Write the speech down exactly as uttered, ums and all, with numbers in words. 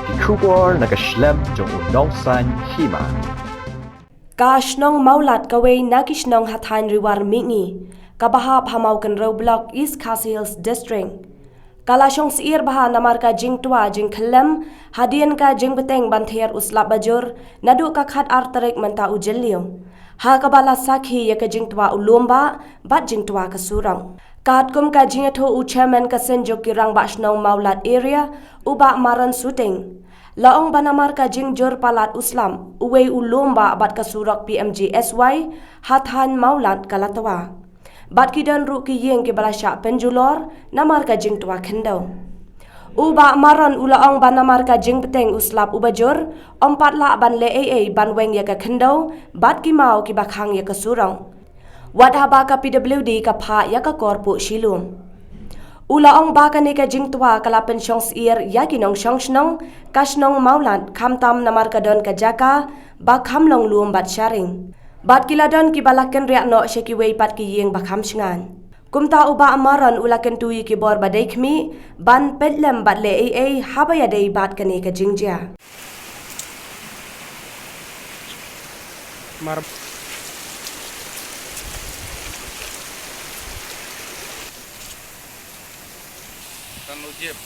Ki khubor na ka shlem jong u Nongsaiñ Hima. Ka shnong Mawlad kawei na ki shnong ha thaiñ Ri War Mihngi, kaba hap ha Mawkynrew Block, East Khasi Hills District, ka la shong syiar bha namar ka jingtwa jingkhyllem hadien ka jingbteng ban ther u slap bajur naduh ka khatar tarik mynta u Jylliew, ha kaba la sakhi ïa ka jingtwa u lum bah bad jingtwa ka surok. Katkum ka jingïathuh u Chairman ka Seiñ Juk ki Rangbah Shnong Mawlad Area, u Bah Maron Suting, la ong ba namar ka jingjur palat u slap, uwei u lum bah bad ka surok P M G S Y ha thaiñ Mawlad ka la twa. Bad ki don ruh ki ïing kiba la shah pynjulor namar ka jingtwa khyndew. U Bah Maron u la ong ba namar ka jingbteng u slap uba jur, ym pat lah ban leh ei ei ban weng ïa ka khyndew bad ki maw kiba khang ïa ka surok, wat haba ka P W D ka phah ïa ka kor puh shilum. U la ong ba kane ka jingtwa ka la pynshong syiar ïa ki nongshong shnong ka shnong Mawlad, khamtam namar ka don ka jaka ba kham long lum bad sharing, bad ki la don kiba la kynriah noh sha kiwei pat ki ïing ba kham shngaiñ. Kumta u Bah Maron u la kyntu ïa ki bor ba dei khmih ban peit lem bad leh ei ei haba ïadei bad kane ka jingjia. Mar- Kan lo jep.